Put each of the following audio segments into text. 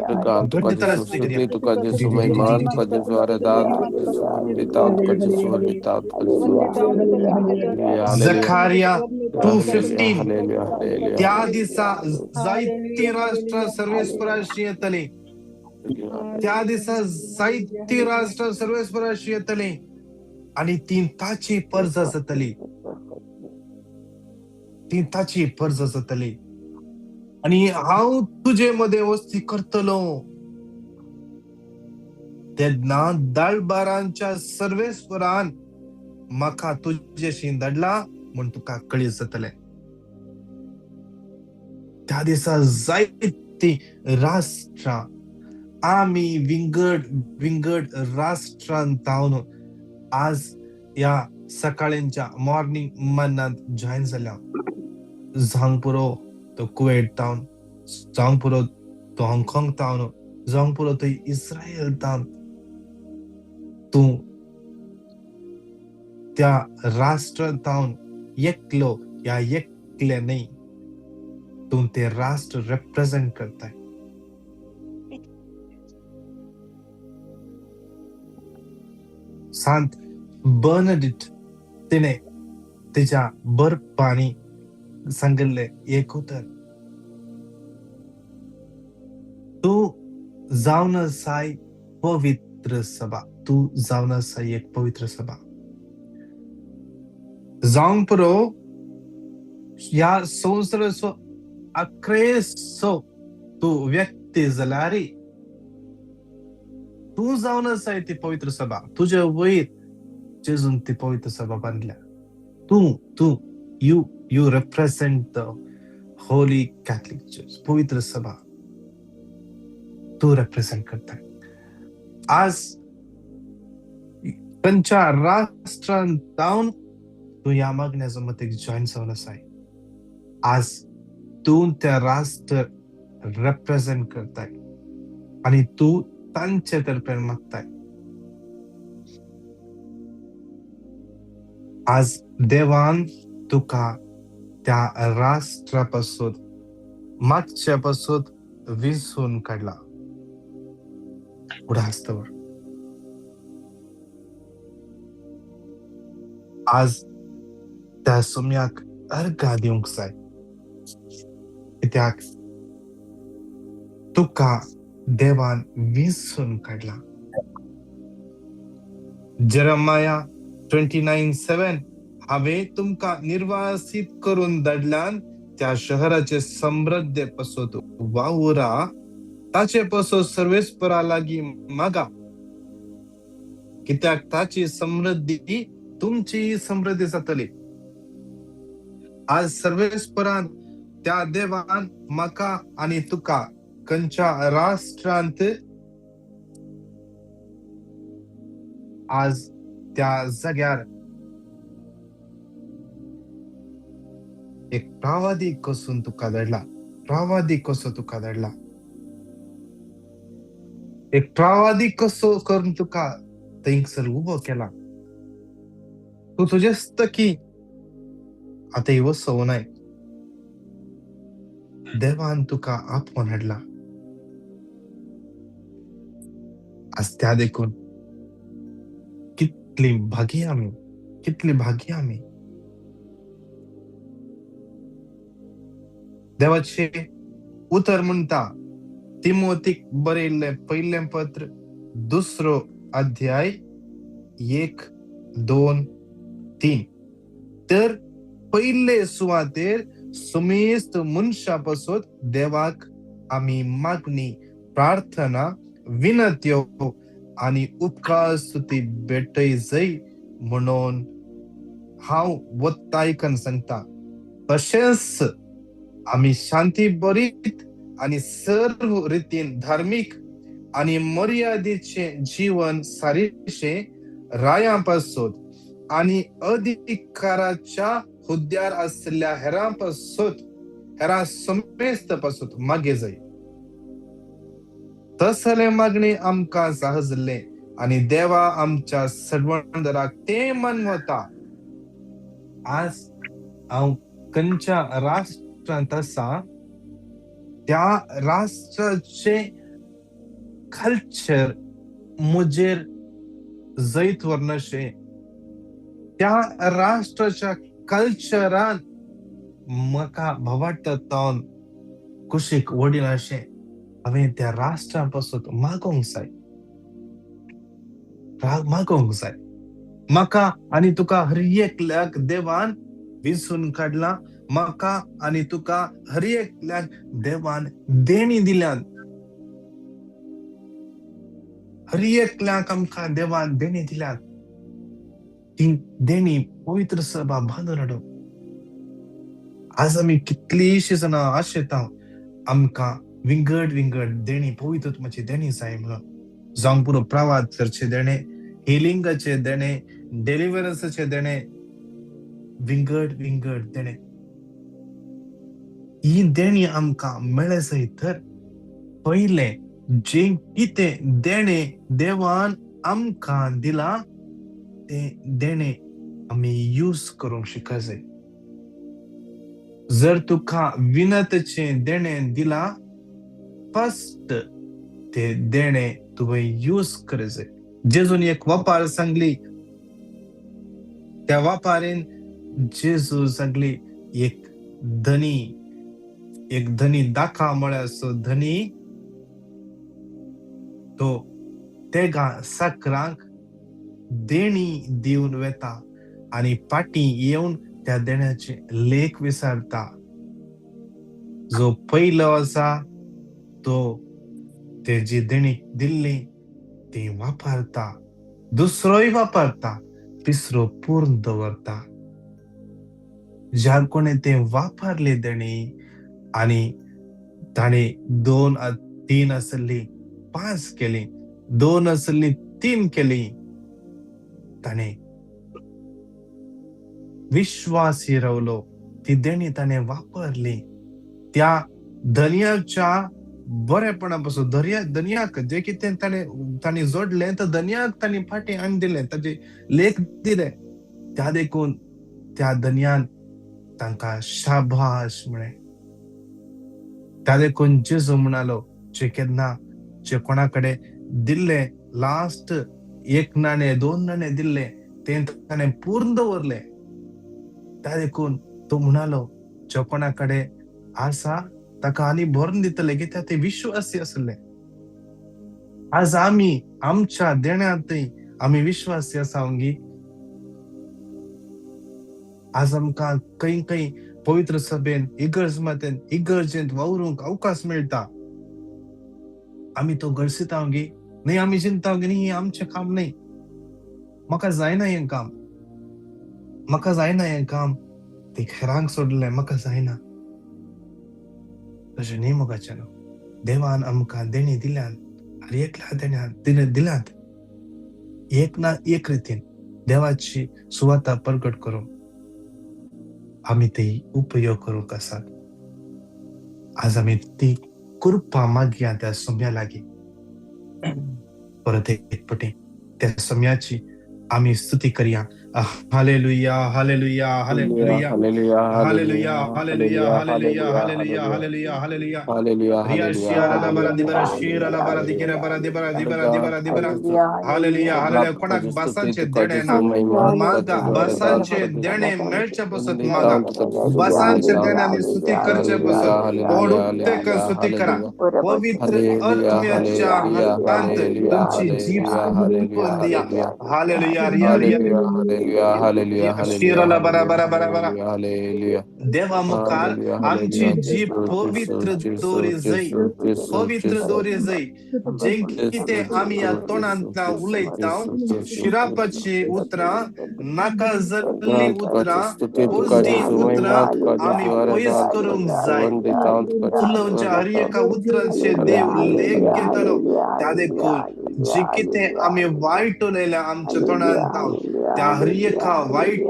गुणगान, तुका घट्ट तरा जेसू स्तुती करया. स्तुती, तुका जेसू महिमा, तुका जेसू आराधना, तुका जेसू वंदिता, तुका जेसू वंदिता, तुका जेसू hallelujah, hallelujah, Zechariah hallelujah, 2:15. Hallelujah, hallelujah, त्या दिसा जायती राष्ट्रां सर्वेस्पराशी येतली. त्या दिसा जायती राष्ट्रां सर्वेस्पराशी येतली आनी ती ताची परजा जातली. ती ताची परजा जातली आनी हांव तुजे मदें वस्ती करतलो. तेन्ना दळबारांच्या सर्वेस्परान म्हाका तुजेशी धाडला म्हूण तुका कळीत जातलें. त्या दिसा जायती राष्ट्रां आमी विंगड विंगड राष्ट्रांत जावन आज ह्या सकाळींच्या मॉर्निंग मन्नांत जॉयन जाल्या. जावंक पुरो तो कुवेट तावन, जावंक पुरो तो हाँगकाँग तावन, जावंक पुरो तो इस्रायल तावन, तूं त्या राष्ट्रांत तावन एकलो या एकलें न्हय, तूं तें राष्ट्र रेप्रेजेंट करताय. सांत बर्नडीट तिणें तिच्या बरपांनी सांगिल्लें एक उतर, तूं जावन आसाय पवित्र सभा, तूं जावन आसाय एक पवित्र सभा. जावंक पुरो ह्या संवसाराचो अक्रेसो तूं व्यक्ती जाल्यार तूं जावन आसाय ती पवित्र सभा. तुजे वयर जेजून ती पवित्र सभा बांदल्या. तूं तूं you you represent the Holy Catholic Church. पवित्र सभा तूं रेप्रेजेंट करताय. आज खंयच्या राष्ट्रांत जावन तूं ह्या मागण्याचो मतीक जॉयन जावन आसाय, आज तूं त्या राष्ट्र रेप्रेजेंट करताय आनी तूं तांचे तर्फेन मागताय. आज देवान तुका त्या राष्ट्रा पासून मागच्या पासून विसून काडला. उडास्तवर आज त्या सुम्याक अर्घा दिवंक जाय, कित्याक तुका देवान विसून काडला. जेरमाया 29:7, हांवें तुमकां निर्वासीत करून धाडल्यान त्या शहराचे समृद्धे पासत वावुरा, ताचे पासत सर्वेस्परा लागीं मागा, कित्याक ताची समृद्धी तुमची समृद्धी जातली. आज सर्वेस्परान त्या देवान म्हाका आनी तुका खंयच्या राष्ट्रांत आज त्या जाग्यार एक प्रवादी कसून तुका धाडला, प्रवादी कसो तुका धाडला, एक प्रवादी कसो करून तुका थंयसर उबो केला. तूं तुजेच की आतां वसोवनाय, देवान तुका आपोवन हाडला. आज त्या देखून कितली भागी आमी, कितली भागी आमी. देवाचे उतर म्हणटा तिमोतीक बरयल्लें पयलें पत्र 2 अध्याय 1, 2, 3. तर पयले सुवातेर सुमेस्त मनशा पासत देवाक आमी मागणी, प्रार्थना, विनत्यो आनी उपकार स्तुती भेटय जाय म्हणून हांव वत्तायकन सांगता. तशेंच आमी शांती बरीत आनी सर्व रितीन धार्मीक आनी मर्यादेचें जीवन सारिशें रायां पासत आनी अधिकाराच्या हुद्द्यार आशिल्ल्या हेरां पासत, हेरां समेस्त पासत मागे जाय. तसलें मागणें आमकां सहजलें आनी देवा आमच्या सर्वंदराक तें मानवता. आज हांव खंयच्या राष्ट्रांत आसा त्या राष्ट्राचे कल्चर म्हजेर जैत व्हरनाशें, त्या राष्ट्राच्या कल्चरान म्हाका भवाटता तावन कुशीक वडिनाशें हांवें त्या राष्ट्रा पासून मागोंक जाय, मागोंक जाय. म्हाका आनी तुका हर एकल्याक देवान विंचून काडला, म्हाका आनी तुका हर एकल्याक देवान देणी दिल्यान, हर एकल्याक आमकां देवान देणी दिल्यात. ती देणी पवित्र सभा बांदून हाडूंक आज आमी कितलींशीं जाणां आशेता आमकां विंगड विंगड देणी, पवित्र आत्म्याची देणी जाय म्हणून. जावंक पुरो प्रवाद करचे देणे, हिलिंगाचे देणे, डिलिव्हरन्साचे देणे, विंगड विंगड देणे. ही देणी आमकां मेळ्ळे जाय तर पयलें जें कितें देणें देवान आमकां दिलां तें देणें आमी यूज करूंक शिकूंक जाय. जर तुका विनताचें देणें दिलां, फस्ट तें देणें तुवें यूज करूंक जाय. जेजून एक वपार सांगली, त्या वापारीन जेजू सांगली एक धनी, एक धनी दाखा म्हळ्यार धनी तो तेगा साकरांक देणी दिवन वेता आनी फाटीं येवन त्या देण्याचे लेख विचारता. जो पयलो आसा तो तेजी देणी दिल्ली ती वापरता, दुसरोय वापरता, तिसरो पूर्ण दवरता. ज्या कोणे ते वापरले देणी आनी ताणें 2 3 आसली 5 केली, 2 आसली 3 केली, ताणें विश्वासी रावलो, ती देणी ताणें वापरली. त्या धनयाच्या बरेपणा पासून धनयाक जे कितें ताणें जोडलें तर धनयाक ताणें फाटीं हाडून दिलें, ताजे लेख दिले. त्या देखून त्या धनयान तांकां शाबाश म्हळें. त्या देखून जेजू म्हणालो, जे केन्ना जे कोणा कडेन दिल्ले लास्ट 1 नाणें 2 नाणें दिल्ले तें ताणें पूर्ण दवरलें. त्या देखून तो म्हणालो, जे कोणा कडेन आसा ताका आनी भरून दितले, कित्याक ते विश्वासी आसले. आज आमी आमच्या देण्यांतय आमी विश्वासी आसा गी. आज आमकां खंय खंय पवित्र सभेन, इगर्ज मातेन, इगर्जेंत वावरूंक अवकाश मेळटा, आमी तो गळसिता गी न्हय. आमी चिंता गी न्ही, आमचें काम न्हय, म्हाका जायना हें काम, म्हाका जायना हें काम, ते हेरांक सोडलें, म्हाका जायना. तशें न्ही मोगाचें न्हू, देवान आमकां देणी दिल्यान, हर एकल्या देण्यान दिल्यात, एक ना एक रितीन देवाची सुवाता प्रगट करूंक आमी ते उपयोग करूंक आसात. आज आमी ती कृपा मागया त्या सोम्या लागीं. परत एक पटी त्या सोम्याची आमी स्तुती करया. Hallelujah, hallelujah, hallelujah, hallelujah, hallelujah, hallelujah, hallelujah, hallelujah, hallelujah. Hallelujah, hallelujah. कोणाक बासांचे देणे ना, मागा बासांचे देणे मेळचे पसत मागा, बासांचे देणे आनी स्तुती करचे पसत तोंड उक्ते कर स्तुती करा. पवित्र आत्म्याच्या हातांत तुमची जीभ समर्पण दिया. हालेलुया, रिया रिया शिराला बरा बरा बरा बरा. देवा मुखार आमची जीभ पवित्र दोरी जाय, पवित्र दोरी जाय. जे कितें आमी ह्या तोंडांतल्यान उलयता, शिरापाची उतरां, नाका जाल्लीं उतरां, पोजडी उतरां आमी पयस करूंक जाय. उलोवच्या हर एका उतरांचे देव लेख घेतलो. त्या देखून जे कितें आमी वायट उलयल्या आमच्या तोंडांत, त्या हर एका वायट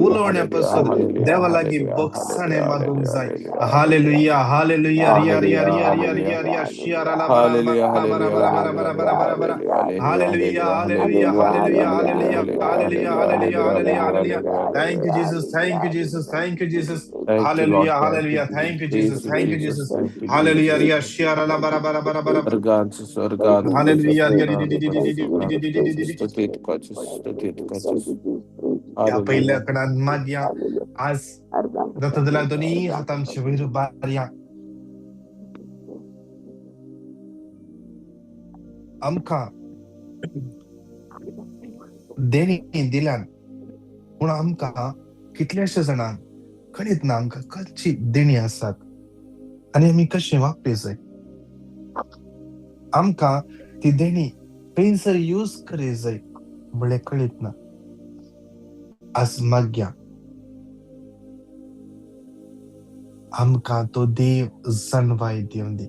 उलोवण्या पासून देवा लागीं बोगसाणें मागूंक जाय. हालेलुया, हालेलुया, रिया रिया रिया रिया रिया रिया शियाराला बरा बरा बरा बरा बरा बरा बरा बरा. Hallelujah, hallelujah, hallelujah, hallelujah, hallelujah, hallelujah, hallelujah, hallelujah. Thank you Jesus, thank you Jesus, thank you Jesus. Thank you, Lord. Hallelujah, Thank you, hallelujah, Jesus. Thank you Praise Jesus, you, thank you Jesus. Jesus. Thank you, hallelujah, Jesus. Riya शियाराला बरा बरा बरा बरा. Organ, hallelujah, Riya त्या पहिल्या Hallelujah. कडान मागया. आज जाता जाल्यार दोनूय हात आमचे वयर बारया. आमकां देणी दिल्यान, पूण आमकां कितल्याश्या जाणांक कळीत ना आमकां खंयची देणी आसात आनी आमी कशें वापरी जाय. आमकां ती देणी खंयसर यूज करी जाय म्हणल्यार कळीत ना. आज मागया आमकां तो देव जाणवाय दिवन दी,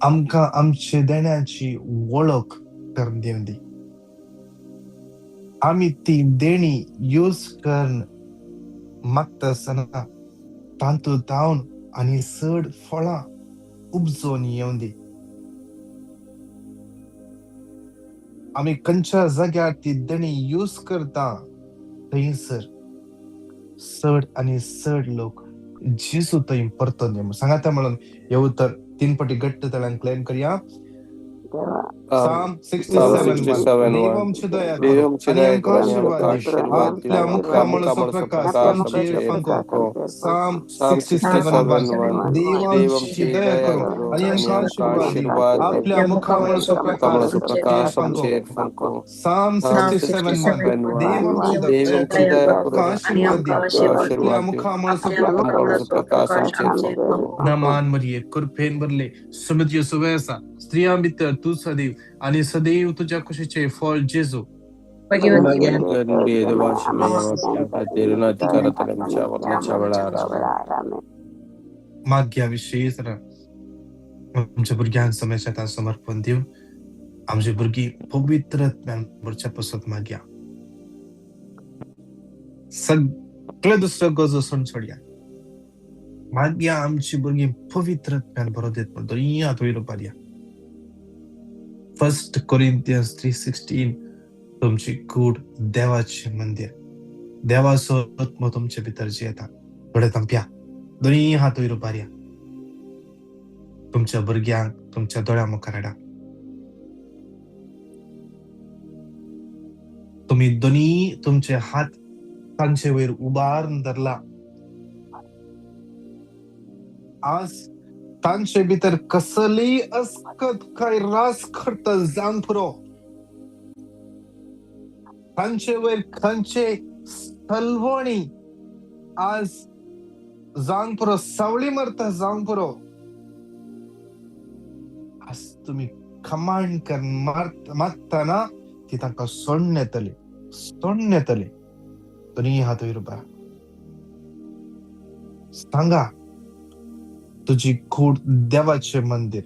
आमकां आमचे देण्याची वळख करून दिवन दी. आमी ती देणी यूज करून मागता आसतना तातूंत जावन आनी चड फळां उपजोवन येवन दी. आमी खंयच्या जाग्यार ती देणी यूज करता थंयसर चड आनी चड लोक जेजू थंय परतून यो. सांगाता म्हणून हे उतर तीन पटी घट्ट तळ्यान क्लेम करया. Psalm Psalm 67:1. 67:1. देव आमची दया देव करो आमची आनी दया आमकां करो आणि आशीर्वाद आमकां दी, आशीर्वाद आपल्या दी, आपल्या मुखामळाचो मुखामळाचो प्रकाश प्रकाश आमचेर आमचेर फांको. फांको. Psalm Psalm 67:1. 67:1. देव देव आमची आमची दया दया करो करो आनी आणि आमकां आमकां आशीर्वाद दी, आशीर्वाद दी, आपल्या मुखामळाचो प्रकाश मुखामळाचो आमचेर प्रकाश फांको. आमचेर फांको. Psalm Psalm 67:1. 67:1. देव आमची देव दया आमची करो दया आमकां करो आशीर्वाद दी, आमकां आपल्या आशीर्वाद दी, मुखामळाचो आपल्या मुखामळाचो प्रकाश आमचेर फांको. नमान मरिये, कृपेन भरले, समृद्धी सुवे आसा, स्त्रियां भितर तूं सदैव आनी सदैव तुज्या कुशीचें फळ जेजू. माग्या विशीं आमच्या भुरग्यांक समस्या समर्पण दिवन आमची भुरगीं पवित्र ज्ञान भरच्या पासत मागया. सगळे दुसरो गजो सोडून सोडया. मागया आमची भुरगीं पवित्र ज्ञान बरो देत म्हण दोनूय हात वयर उबारया. 1 Corinthians 3:16. तुमची कूड देवाचें मंदीर, देवाचो आत्मो तुमचे भितर जियेता. थोडे थांबया, दोनूय हात वयर उबारया. तुमच्या भुरग्यांक तुमच्या दोळ्या मुखार हाडा. तुमी दोनूय तुमचे हात तांचे वयर उबारून धरला. आज तांचे भितर कसलीय अस्कत काय रास करता जावंक पुरो. तांचे वयर खंयचे सलवणी आज जावंक पुरो, सावळी मारता जावंक पुरो. आज तुमी कमांड कर मागतना ती तांकां सोडून येतली, सोडून येतली. दोनूय हात वयर उबार. सांगा तुजी कूड देवाचें मंदीर,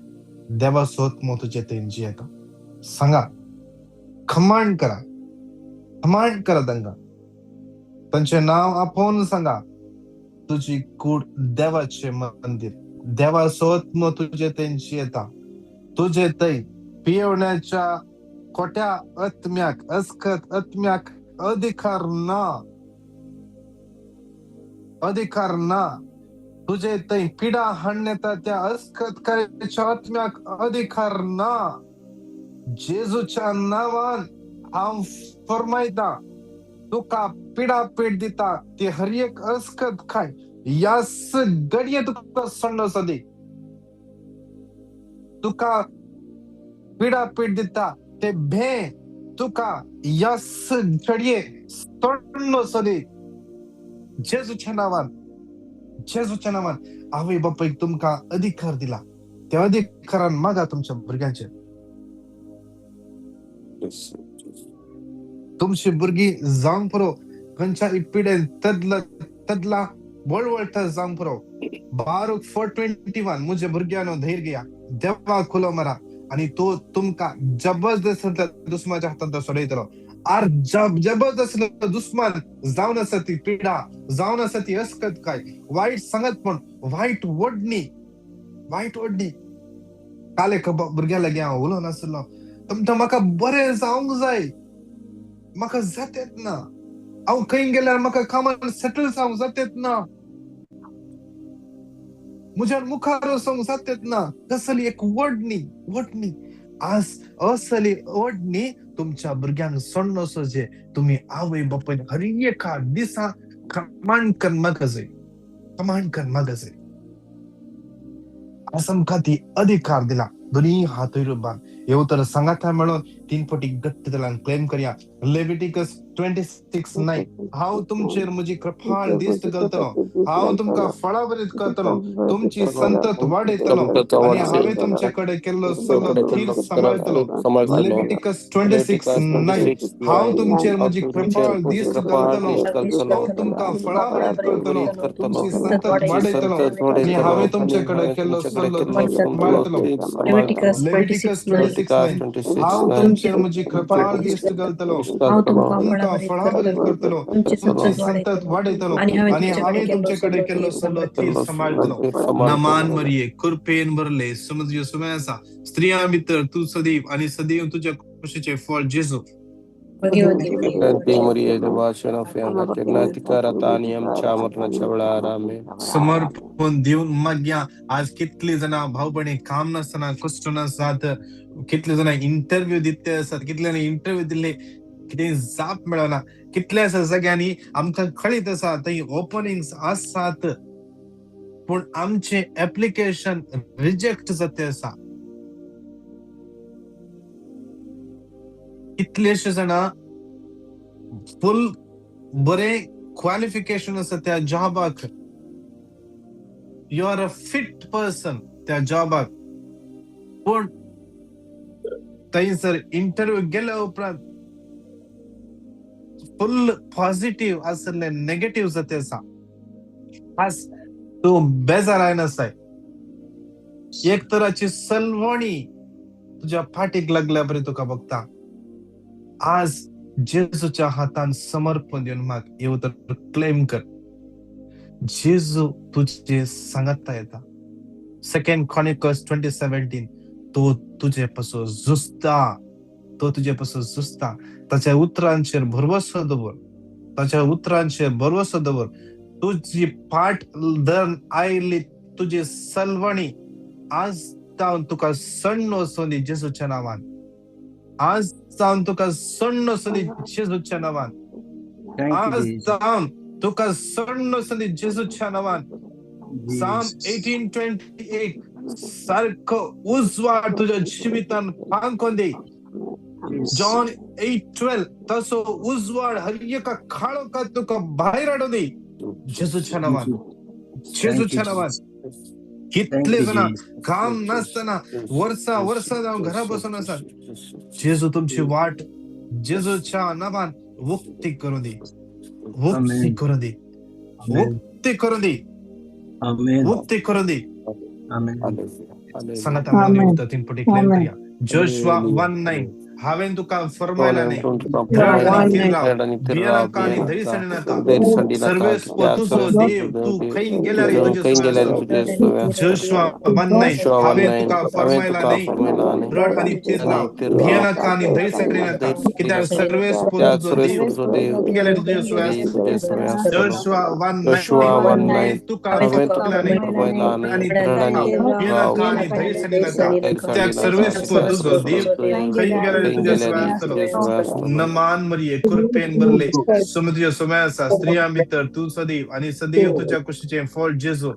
देवाचो आत्मो तुजे थंय जियेता. सांगा, कमांड करा, कमांड करा तांकां. तांचें नांव आपोवन सांगा, तुजी कूड देवाचें मंदीर, देवाचो आत्मो तुजे थंय जियेता. तुजे थंय पियेवण्याच्या खोट्या आत्म्याक, अस्कत आत्म्याक अधिकार ना, अधिकार ना. तुजे थंय पिडा हाडण्याता त्या अस्कतकायेच्या आत्म्याक अधिकार ना. जेजूच्या नांवान हांव फरमायता, तुका पिडा पीड दिता ती हर एक अस्कत खाय ह्याच घडये तुका सोडलो सदी. तुका पिडा पीड दिता ते भे तुका ह्याच घडये सोडलो सदी. जेजूच्या नांवान, जेजूच्या नांवान. आवय बापायक तुमकां अधिकार दिला, त्या अधिकारान मागा तुमच्या भुरग्यांचेर. तुमची भुरगीं जावंक पुरो खंयच्या पिडेन तदला तदला वळवळटा जावंक पुरो. बारूक 4:21. म्हज्या भुरग्यांनो धैर्य घेया, देवाक उलो मारा, आणि तो तुमकां जबरदस्त दुस्माच्या हातांत तो सोडयतलो. आर जबरदस्त दुस्मान जावन आसा ती पिडा, जावन आसा ती अस्कत काय वायट सांगत, पण वायट ओडणी, वायट ओडणी. काल एका भुरग्या लागीं हांव उलोवन आसलो, तो म्हणटा म्हाका बरें जावंक जाय, म्हाका जातेत ना, हांव खंय गेल्यार म्हाका कामान सेटल जावंक जातेत ना, म्हज्यान मुखार वचोंक जातेत ना. कसली एक ओडणी, ओडणी. आज असली ओडणी तुमच्या भुरग्यांक सोडनो जे तुमी आवय बापायन हर एका दिसा कमांड करपाक जाय, कमांड करपाक जाय. आज आमकां ती अधिकार दिला. दोनी हातय रुबान येव तर सांगाता मेळोन 3 पटी घट्ट दलान क्लेम करया. लेविटिकस 26:9, हांव तुमचेर म्हजी कृपाळ दिश्ट घालतलो, हांव तुमकां फळावरीत करतलो, तुमची संतत वाडयतलो आनी हांवें तुमचे कडेन केल्लो सल्लो थीर सांबाळटलो. लेविटिकस 26:9, हांव तुमचेर म्हजी कृपाळ दिश्ट घालतलो, हांव तुमकां फळावरीत करतलो, तुमची संतत वाडयतलो आनी हांवें तुमचे कडेन केल्लो सल्लो थीर सांबाळटलो. लेविटिकस 26:9, हांव तुमचेर म्हजी कृपाळ दिश्ट घालतलो, तुमकां फळावरीत करतलो, तुमची संतत वाडयतलो आनी हांवें तुमचे कडेन केल्लो सल्लो थीर सांबाळटलो. नमान मरिये, कृपेन भरले, समज सुमे आसा, स्त्रियां भितर तूं सदैव आनी सदैव तुज्या कुशीचें फळ जेजू. समर्पण दिवन मागया. आज कितली जाणां भाव भयणी काम नासतना कश्ट नासतात, कितले जाणां इंटरव्यू दिते आसात, कितले जाणां इंटरव्यू दिले कितें जाप मेळना, कितल्या जाग्यांनी आमकां कळीत आसा थंय ओपनिंग्स आसात, पूण आमचें एप्लिकेशन रिजेक्ट जाता आसा. कितलेशे जाणां फूल बरें क्वालिफिकेशन आसा त्या जॉबाक, you are a fit person त्या जॉबाक, पूण थंयसर इंटरव्यू गेल्या उपरांत फुल पॉझिटिव्ह आसले नेगेटिव्ह जाता आसा. आज तूं बेजार आयनासाय, एक तराची सलवणी तुज्या फाटीक लागल्या बरी तुका बघता. आज जेजूच्या हातान समर्पण दिवन माग, येव तर क्लेम कर, जेजू तुझे सांगता येता. 2 Chronicles 20:17, तो तुझे पासून झुजता, तो तुझे पासून झुजता. ताच्या उतरांचेर भरवसो दवर, ताच्या उतरांचेर भरवसो दवर. तुजी पाट धरून आयली तुजी सलवणी आज जावन तुका सण्ण वचूं दी जेजूच्या नांवान, आज जावन तुका सण्ण वचूं दी जेजूच्या नांवान, आज जावन तुका सण्ण वचूं दी जेजूच्या नांवान. Psalm 18:28, सारको उजवाड तुज्या जिवितान फांकोन दी. John 8:12, तसो उजवाड हर एका काळोखांत तुका भायर हाडूं दी जेजूच्या नांवान, जेजूच्या नांवान. कितले जाणां काम नासतना वर्सां वर्सां जावन घरा बसून आसात, जेजू तुमची वाट जेजूच्या नांवान उक्ती करूं दी, उक्ती करूं दी, उक्ती करूं दी, उक्ती करूं दी. सांगाता म्हणून 3 पटी क्लेम करया. जोशुआ 1:9, हांवें तुका फरमायला न्ही, दृढ आनी थीर राव, भियेनाका आनी धैर्य नाका, सर्वेस्पर तुजो देव तूं खंय गेल्यार तुजे सुवे. जोशुआ 1:9, हांवें तुका फरमायला न्ही, दृढ आनी थीर राव, भियेनाका आनी धैर्य नाका, कित्याक सर्वेस्पर तुजो देव खंय गेल्यार तुजे सुवे. जोशुआ 1:9, तुका फरमायला न्ही, आनी भियेनाका आनी धैर्य नाका, कित्याक सर्वेस्पर तुजो देव खंय गेल्यार तुज्या सुवे आसतलो. नमान मरिये, कृपेन भरले, समुद्र सुमे आसा, स्त्रियां भितर तूं सदैव आनी सदैव तुज्या कुशीचें फळ जेजू.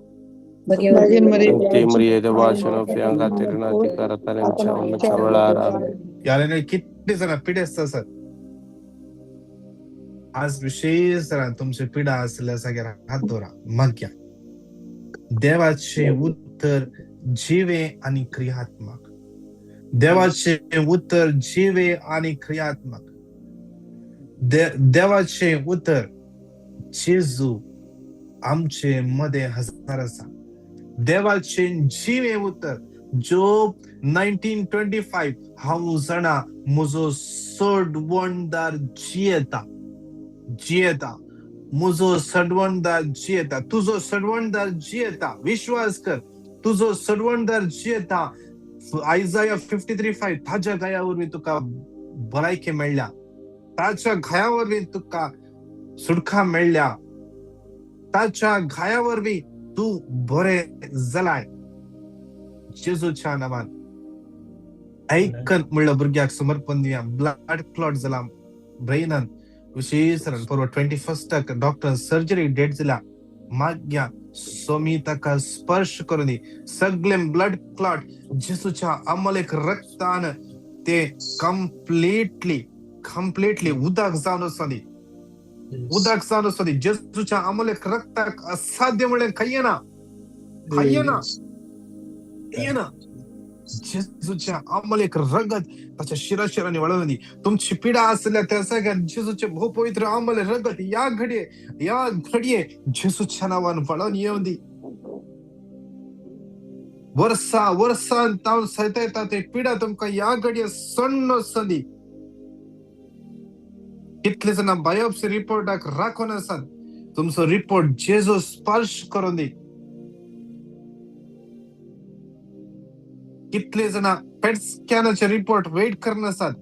कितले जाणां पिडेस्त आसात आज, विशेष जाणां तुमचे पिडा आसल्या जाग्यार हात दवरा, मागया. देवाचें उत्तर जिवे आनी क्रियात्मक, देवाचें उत्तर जिवे आनी क्रियात्मक. देवाचें उतर जेजू आमचे मदें हजार आसा. देवाचें जिवे उतर, जोब 19:25 हांव जाणा म्हजो सोडवणदार जियेता, जियेता, म्हजो सडवणदार जियेता, तुजो सडवणदार जियेता, विश्वास कर, तुजो सडवणदार जियेता। आयजाया 53:5 ताज्या घाया वरवीं तुका भलायकी मेळ्ळ्या, ताच्या घाया वरवीं तुका सुटका मेळ्ळ्या, ताच्या घाया वरवीं तूं बरें जालाय जेजूच्या नांवान। ऐकन म्हणल्या भुरग्याक समर्पण दिया, ब्लड क्लॉट जाला ब्रेनान, विशेष परवा 21 डॉक्टर सर्जरी डेट दिला, माग्या स्वामी ताका स्पर्श करून दी, सगळे ब्लड क्लॉट जेजूच्या अमलेक रक्तान ते कंप्लीटली कंप्लीटली उदक जावन वचूं दी, उदक जावन वचूं दी। जेजूच्या अमलेक रक्ताक असाध्य म्हणलें खंय ना, खंय ना, खंय ना। जेजूच्या अमलेक रगत ताच्या शिराशिरांनी वळोवन दी। तुमची पिडा आसल्या त्या जाग्यार जेजूचे भोव पवित्र अमले रगत या घडये, या घडये जेजूच्या नांवान वळोवन येवन दी। वर्सा वर्सान तावन सैतायता ते पिडा तुमकां ह्या घडये सण्ण वचूं दी। कितले जाणां बायोप्सी रिपोर्टाक राखून आसात, तुमचो रिपोर्ट जेजू स्पर्श करून दी। कितले जाणां पेट स्कॅनाचे रिपोर्ट वेट करून आसात,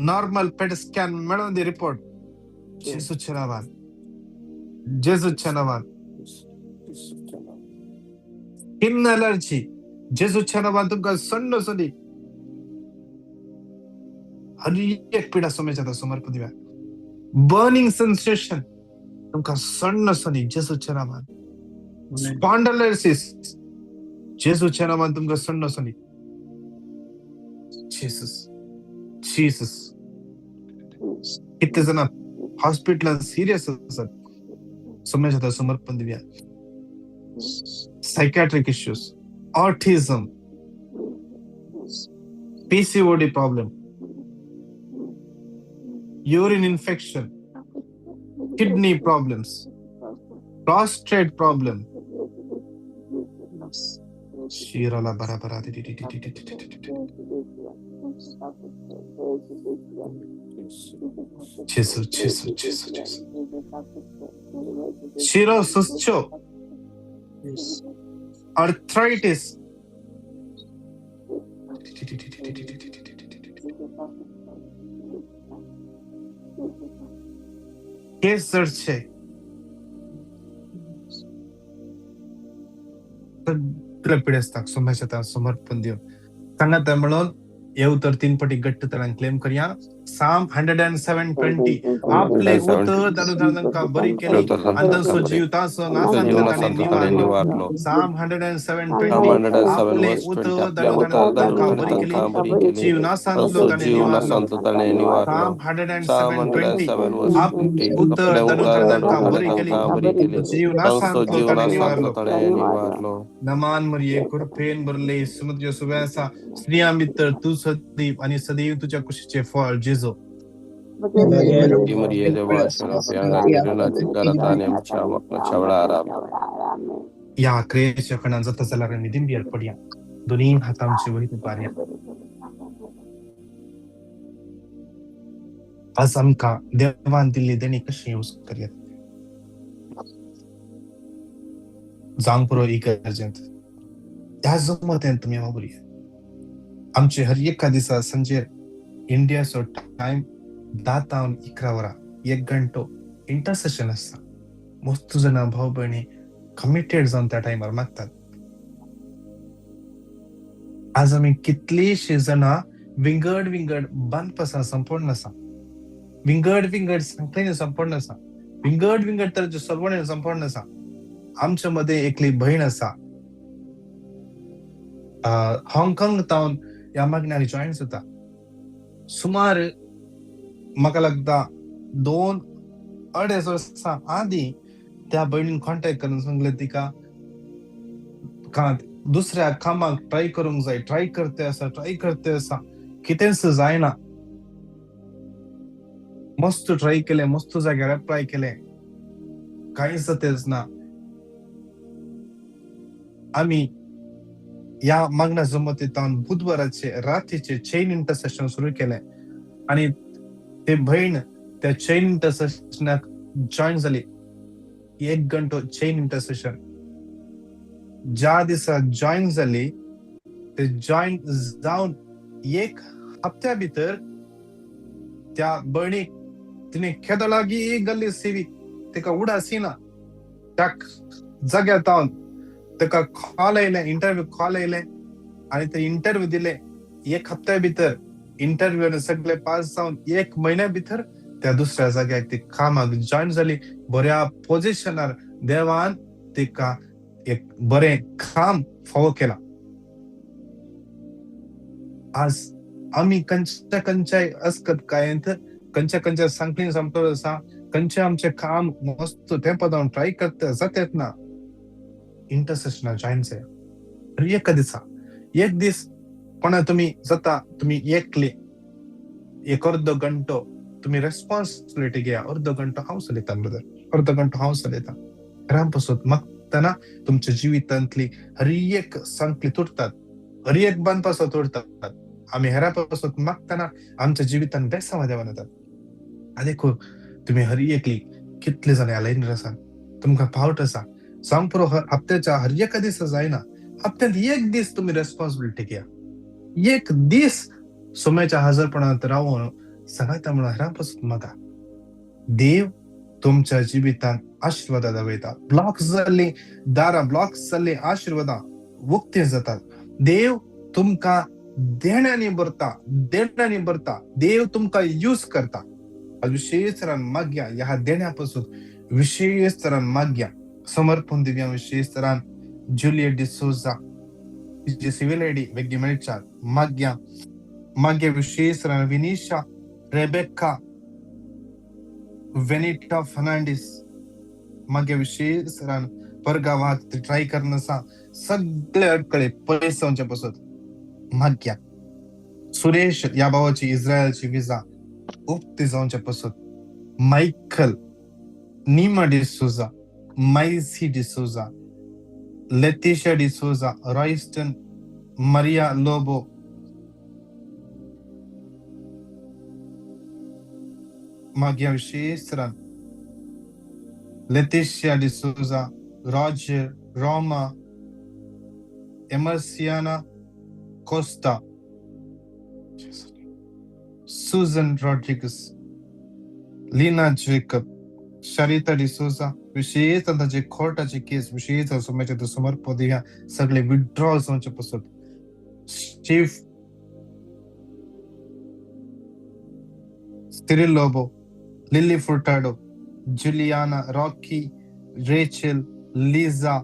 नॉर्मल पेट स्कॅन मेळोवन दी रिपोर्ट जेजूच्या नांवान, जेजूच्या नांवान। स्किन एलर्जी जेजूच्या नांवान तुमकां सण्ण वचूं दी। हर एक पिडा सोम्याच्या समर्पण दिव्या। बर्निंग सेन्सेशन तुमकां सण्ण वचूं दी जेजूच्या नांवान। स्पॉन्डलायसिस जेजूच्या नांवान तुमकां सण्ण वचूं दी। Jesus, Jesus. कितले जाणां हॉस्पिटलान सिरियस आसात, सोम्याच्या समर्पण Divya. Psychiatric issues, autism, PCOD problem, urine infection, kidney problems, prostate problem. Shirala bara bara. Jesus, Jesus, Jesus, Jesus. Shiro Suscho, arthritis. केस जडचे सगळे पिडेस्ताक सोम्याच्या समर्पण दिवन सांगात म्हणून हे उतर 3 पटी घट्ट तरान क्लेम करया। साम 107:20 आपले उतर ताणें तांकां बरी केली आनी तांचो जीव ताचो नासांतलो ताणें निवारलो। साम 107:20 आपले उतर ताणें तांकां बरी केली, जीव नासांतलो ताणें निवारलो। साम 107:20 आपले उतर ताणें तांकां बरी केली, जीव नासांतलो ताणें निवारलो। नमान मरिये कृपेन भरले समुद्र सुव्यासा, स्त्रियां भितर तूं सदैव आनी सदैव तुज्या कुशीचें फळ जेजू। या क्रियेच्या खणान जाता जाल्यार आमी दिंबीर पडया, दोनी हात आमचे वयर उबारया। आज आमकां देवान दिल्ली देणी कशी यूज करया जावंक पुरो इगर्जेंत ह्या जमतेन तुमी वावुरया। आमचे हर एका दिसा सांजेर इंडियाचो टायम 10 तावन 11 वरां 1 घंटो इंटरसेशन आसता। मस्त जाणां भाव भयणी कमिटेड जावन त्या टायमार मागतात। आज आमी कितलीशीं जाणां विंगड विंगड बांदपासां संपूर्ण आसा, विंगड विंगड सांगपणी संपूर्ण आसा, विंगड विंगड तरेच्यो सरवणी संपूर्ण आसा। आमच्या मदें एकली भयण आसा, हाँगकाँग तावन ह्या मागण्याक जॉयन जाता। सुमार म्हाका लागता 2-2.5 वर्सां आदीं त्या भयणीन कॉन्टेक्ट करून सांगलें तिका दुसऱ्या कामाक ट्राय करूंक जाय, ट्राय करते आसा, ट्राय करते आसा, कितेंच जायना। मस्त ट्राय केलें, मस्त जाग्यार एप्लाय केलें, कांयच जातेच ना। आमी ह्या मागणा जमतींत बुधवाराचे रातीचे चेन इंटरसेशन सुरू केलें आनी ते भयण त्या चेन इंटरसेशनाक जॉयन जाली. 1 घंटो चेन इंटरसेशन ज्या दिसा जॉयन जाली ते जॉयन जावन 1 हप्त्या भितर त्या भयणीक तिणे केदो लागीं गल्ली सेवी तिका उडासी ना. त्या जाग्यार तावन ताका कॉल आयलें, इंटरव्यू कॉल आयलें आनी ते इंटरव्यू दिले. 1 हप्त्या भितर इंटरव्यू सगळे पास जावन 1 म्हयन्या भितर त्या दुसऱ्या जाग्याक ती कामाक जॉयन जाली. बऱ्या पोजिशनार देवान तिका एक बरें काम फावो केलां. आज आमी खंयच्या खंयच्याय अस्कतकायेंत खंयच्या खंयच्या सांगलीन समतोल आसा, खंयचे आमचें काम मस्त तें पदावन ट्राय करता जातात ना. इंटरसेशनाक जॉयन जाय एका दिसा. एक दीस कोणा तुमी जाता तुमी एकले एक अर्दो घंटो तुमी रेस्पॉन्सिबिलिटी घेया. अर्दो घंटो हांव चलयतां ब्रदर, अर्दो घंटो हांव चलयतां. घरां पासून मागतना तुमच्या जिवितांतली हर एक सांकली तुटतात, हर एक बांद पासून तुटतात. आमी हेरा पासून मागतना आमच्या जिवितान बेसांव देवान येतात. देखून तुमी हर एकली कितले जाण ह्या लायनीर आसा, तुमकां पावट आसा सांग पुरो. हप्त्याच्या हर एका दिसा जायना, हप्त्यांत 1 दीस तुमी रेस्पॉन्सिबिलिटी घेया. 1 दीस सोम्याच्या हजरपणांत रावून सांगाता म्हणून हेरां पासून मागा. देव तुमच्या जिवितांत आशिर्वादां दाखयता. ब्लॉक जाल्लीं दारां, ब्लॉक जाल्लीं आशिर्वादां उक्ती जातात. देव तुमकां देण्यांनी भरता, देण्यांनी भरता. देव तुमकां यूज करता. विशेष तरान मागया ह्या देण्या पासून विशेष तरान मागया. समर्पण दिव्या विशेष तरान जुलियट डिसोजा जे सिव्हिल आयडी वेगळी मेळच्या मागया. मागया विशेष तरान विनिशा रेबेका वेनिटा फर्नांडीस मागया. विशेष तरान परगावात ट्राय करून आसा सगळे अडकळे पयस जावचे पासून मागया. सुरेश ह्या भावाची इस्रायलची विजा उक्ती जावचे पासून. Michael Neema D'Souza, Maisie D'Souza, Leticia D'Souza, Royston Maria Lobo, मागया विशेष तरान Leticia D'Souza, Roger Roma, Emerciana Costa, Susan Rodrigues, Lina Jacob, Sharita D'Souza. विशेष तांचे कोर्टाचे केस विशेष समयाचे समर्पण दिया. सगळे विड्रॉल जावचे पासून. Chief Cyril Lobo, Lily Furtado, Juliana, Rocky, Rachel, Liza,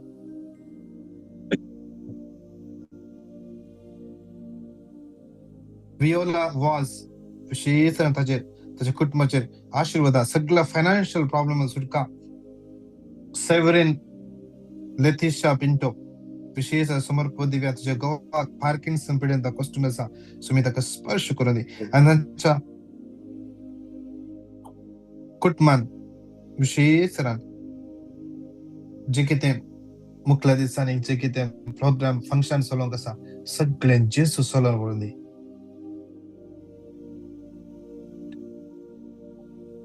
Viola Vaz विशेष ताचेर ताच्या कुटुंबाचेर आशिर्वादा. सगळ्या फायनान्शियल प्रॉब्लेम सुटका. सेवरीन लेतिशा पिंटो विशेष समर्पण दिव्या. तुझ्या गोवाक पार्किन्सन पिडेंत कश्टून आसा सुमी ताका स्पर्श करून दी. आनी तांच्या कुटुंबान विशेष तरान जे कितें मुखल्या दिसांनी जे कितें प्रोग्राम फंक्शन चलोवंक आसा सगळें जेजू चलोवन व्हरून दी.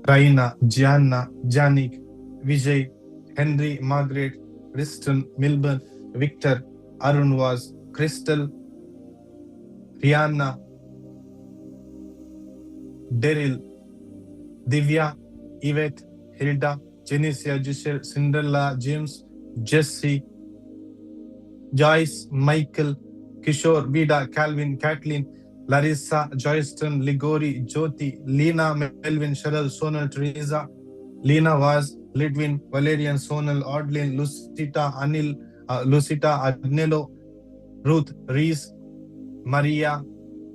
Raina, Gianna, Janik, Vijay, Henry, Margaret, Riston, Milburn, Victor, Arun Vaz, Crystal, Rihanna, Daryl, Divya, Yvette, Hilda, Jenicia, Giselle, Cinderella, James, Jesse, Joyce, Michael, Kishore, Vida, Calvin, Kathleen, Larissa, Joyston, Ligori, Jyoti, Leena, Melvin, Cheryl, Sonal, Teresa, Leena Vaz, Lidwin, Valerian, Sonal, Audlin, Lucita, Anil, Lucita, Agnello, Ruth, Reese, Maria,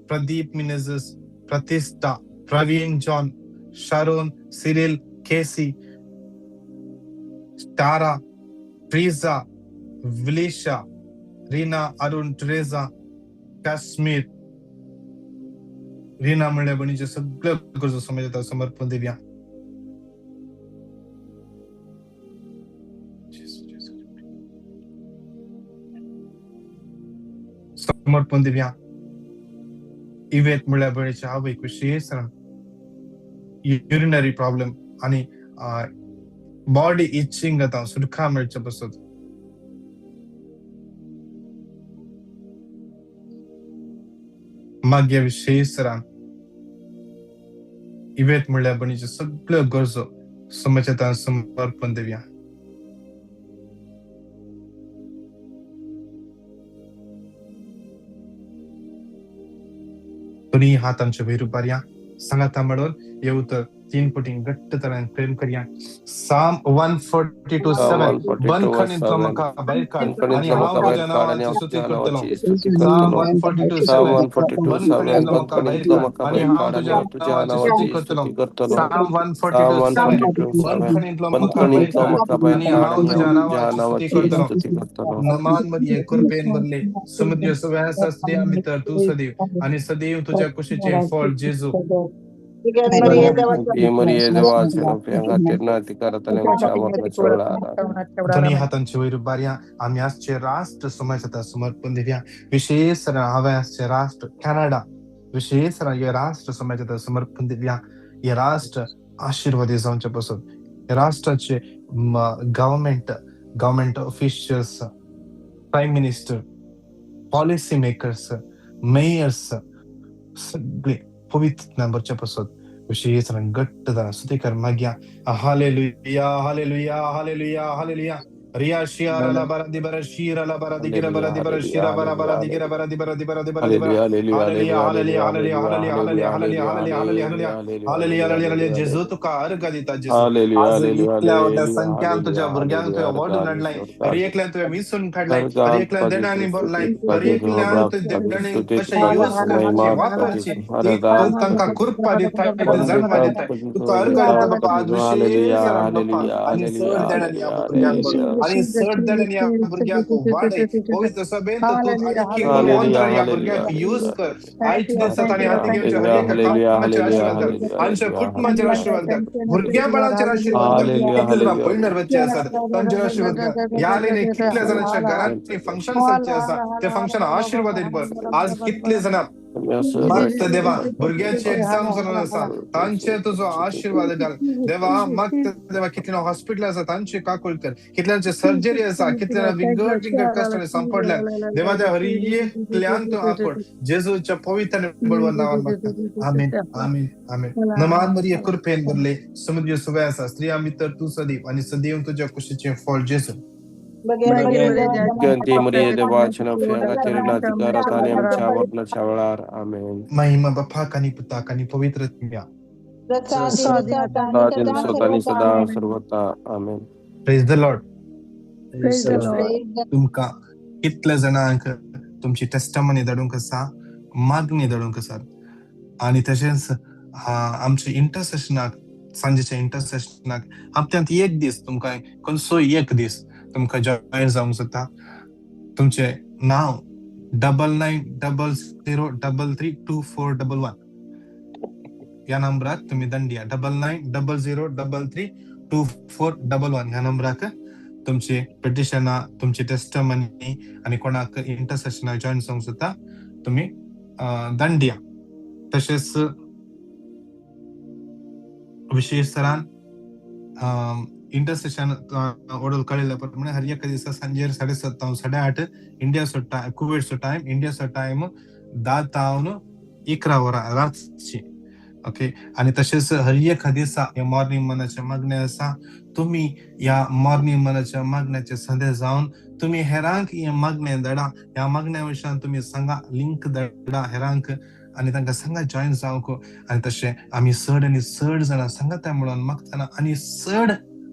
Pradeep Menezes, Pratistha, Praveen John, Sharon, Cyril, Casey, Tara, Teresa, Vilisha, Reena, Arun, Teresa, Kashmir, Reena म्हणल्या बणीचे सगळे गरजो समजता समर्पण दिव्या. समर्पण दिवया. इवेत म्हळ्यार भयणीच्या आवयक विशेष युरिनरी प्रॉब्लम आनी बॉडी इचिंग जाता, सुटका मेळचे पसत. मागीर विशेष इवेत म्हळ्यार भयणीच्यो सगळ्यो गरजो समाजांत समर्पण दिवया. दोन्ही हात आमचे वयर उबारया, सांगाता म्हणून हे उतर 3 पटी घट्ट तरान प्रेम करया. साम 142:7 बंदखणींतलो म्हाका भायर काड आनी हांव तुज्या नांवाची स्तुती करतलो. साम 142:7 बंदखणींतलो म्हाका भायर काड आनी हांव तुज्या नांवाची स्तुती करतलो. साम 142:7 बंदखणींतलो म्हाका भायर काड आनी हांव तुज्या नांवाची स्तुती करतलो. नमान मरिये कृपेन भरले समुद्र सव्यासा स्त्रियां भितर तूं सदैव आनी सदैव तुज्या कुशीचें फळ जेजू. दोन्ही हातांचे वयर उबारया. आमी आजचे राष्ट्र समाजात समर्पण दिवया. विशेष हांवें आजचे राष्ट्र कॅनडा विशेष हे राष्ट्र समाजात समर्पण दिवया. हे राष्ट्र आशीर्वादी जावचे पसून हे राष्ट्राचे government officials, prime minister, policy makers, mayors सगळे पवित्र नंबरचे पसून विशेष घट्ट स्तुती कर मागया. Hallelujah hallelujah hallelujah hallelujah. Riya Shia ला बरा दि बरा शीरा ला बरा दि गिरा बरा दि बरा शीरा बरा बरा दि गिरा बरा दि बरा दि बरा दि बरा दि बरा. Hallelujah hallelujah hallelujah hallelujah hallelujah hallelujah hallelujah hallelujah hallelujah. जेजू तुका अर्घ दिता जेजू. आज इतल्या व्हडल्या संख्यान तुज्या भुरग्यांक तुवें वाडून हाडलाय, हर एकल्यान तुवें विसून काडलाय, हर एकल्यान देणांनी भरलाय, हर एकल्यान तुवें देणांनी कशें यूज करची वापरची ती तांकां कृपा दिताय, जाणवा दिताय. तुका अर्घ दिता बापा आज विशेष बापा आनी चड देणांनी ह्या भुरग्यांक भर आनी चड देणांनी ह्या भुरग्यांक वाडय. पवित्र सभेंत तूं आनीक बलवंत ह्या भुरग्यांक यूज कर. आयच्या दिसा तांणी हाती घेवचे हर एका कामाचेर आशिर्वाद कर, आमच्या कुटुंबाचेर आशिर्वाद कर, भुरग्यां बाळांचेर आशिर्वाद कर. कितले जाणां भयणर बच्चे आसात तांचेर आशिर्वाद कर. ह्या लेनी कितल्या जाणांच्या घरांतली फंक्शन जावचें आसा ते फंक्शन आशिर्वादीत भर. आज कितले जाणां मागता देवा भुरग्यांचे एग्जाम जावन आसा तांचे तुजो आशिर्वाद घाल देवा. मागता देवा कितले हॉस्पिटल आसा तांचे काकूळ कर, कितल्यांचे सर्जरी आसा, कितल्या विंगड विंगड कश्टांनी सांपडल्यात देवा त्या हर एकल्यान तूं आपोड. जेजूच्या पवित्र आनी बळवंत नांवान मागता आमेन आमेन आमेन. नमान मरिये कृपेन भरले समुद्र सुवे आसा स्त्रियां भितर तूं सदैव आनी सदैव तुज्या कुशीचें फळ जेजू. महिमा बापाक आनी पुताक आनी पवित्र आत्म्या. Praise the Lord. तुमकां कितल्या जाणांक तुमची टेस्टमनी धाडूंक आसा, मागणी धाडूंक आसात आनी तशेंच आमच्या इंटरसेशनाक सांजेच्या इंटरसेशनाक हप्त्यांत एक दीस तुमकां खंयचो एक दीस तुमकां जॉयन जावंक जाता. तुमचें नांव 9900 33 2411 ह्या नंबराक तुमी दंडिया. 9900 33 2411 ह्या नंबराक तुमची पिटिशनां, तुमची टेस्टमनी आनी कोणाक इंटरसेशनाक जॉयन जावंक जाता तुमी दंडिया. तशेंच विशेष तरान इंटरसेशन ओडल कळिल्ल्या प्रमाणे हर एका दिसा सांजेर 7:30 8:30 इंडियाचो टायम, कुवेटचो टायम, इंडियाचो टायम 10 तावन 11 वरां रातची. ओके. आनी तशेंच हर एका दिसा ह्या मॉर्निंग मनाच्या मागणें आसा तुमी ह्या मॉर्निंग मनाच्या मागण्याचे संदेश जावन तुमी हेरांक हें मागणें धाडा. ह्या मागण्या विशयान तुमी सांगा, लिंक धाडा हेरांक आनी तांकां सांगा जॉयन जावंक. आनी तशें आमी चड आनी चड जाणां सांगाता म्हणून मागतना आनी चड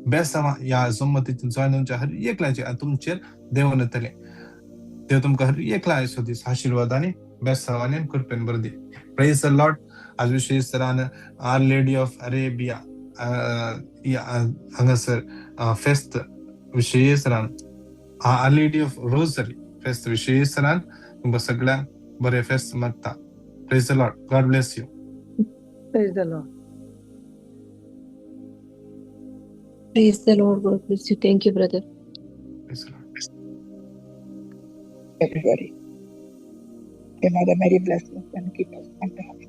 बेसांव ह्या जमतीन जॉयन जावच्या हर एकल्याचेर आनी तुमचेर देवून येतलें. देव तुमकां हर एकल्या आयचो दीस आशिर्वाद आनी बेसांव आनी कृपेन बरो दी. Praise the Lord. आज विशेष तरान आर लेडी ऑफ अरेबिया हांगासर फेस्त विशेष तरान आर लेडी ऑफ रोजरी फेस्त विशेष तरान तुमकां सगळ्यांक बरें फेस्त मागता. Praise the Lord. God bless you. Praise the Lord. Praise the Lord. God bless you. Thank you, brother. Praise the Lord. Everybody. Mother Mary, bless us and keep us under her